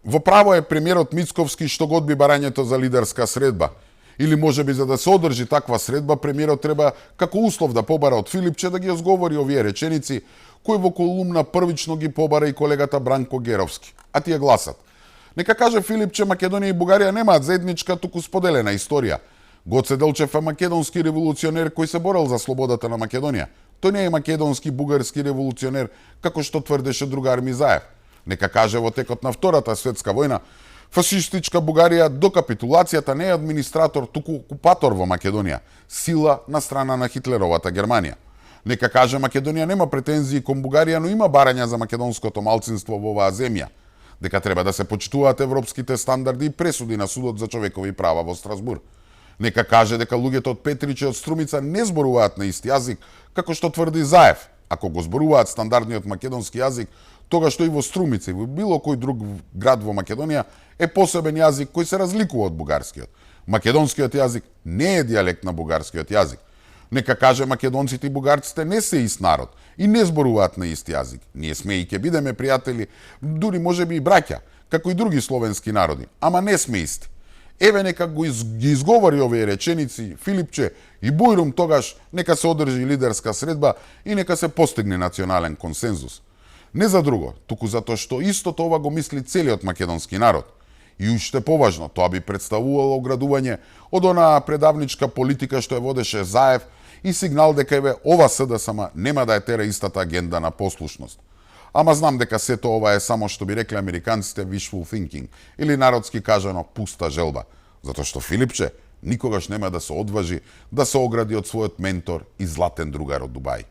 Во право е премиерот Мицковски што го одби барањето за лидерска средба. Или можеби за да се одржи таква средба, премиерот треба како услов да побара од Филипче да ги озговори овие реченици, кои во колумна првично ги побара и колегата Бранко Геровски. А тие гласат: нека каже Филипче, Македонија и Бугарија немаат заедничка, туку споделена историја. Гоце Делчев е македонски револуционер кој се борел за слободата на Македонија. Тој не е македонски бугарски револуционер, како што тврдеше другар Мизаев. Нека каже во текот на Втората светска војна, фашистичка Бугарија до капитулацијата не е администратор, туку окупатор во Македонија, сила на страна на Хитлеровата Германија. Нека каже Македонија нема претензии кон Бугарија, но има барања за македонското малцинство во оваа земја, дека треба да се почитуваат европските стандарди и пресуди на Судот за човекови права во Страсбург. Нека каже дека луѓето од Петрич и од Струмица не зборуваат на ист јазик, како што тврди Заев. Ако го зборуваат стандардниот македонски јазик, тогаш што и во Струмица и во било кој друг град во Македонија е посебен јазик кој се разликува од бугарскиот. Македонскиот јазик не е дијалект на бугарскиот јазик. Нека каже македонците и бугарците не се ист народ и не зборуваат на ист јазик. Ние сме и ќе бидеме пријатели, дури можеби и браќа, како и други словенски народи, ама не сме исти. Еве нека ги изговори овие реченици Филипче и Бујрум, тогаш нека се одржи лидерска средба и нека се постигне национален консензус. Не за друго, туку затоа што истото ова го мисли целиот македонски народ. И уште поважно, тоа би представувало оградување од онаа предавничка политика што ја водеше Заев и сигнал дека еве ова СДСМ нема да ја тера истата агенда на послушност. Ама знам дека сето ова е само, што би рекле американците, wishful thinking, или народски кажано пуста желба, затоа што Филипче никогаш нема да се одважи да се огради од својот ментор и златен другар од Дубај.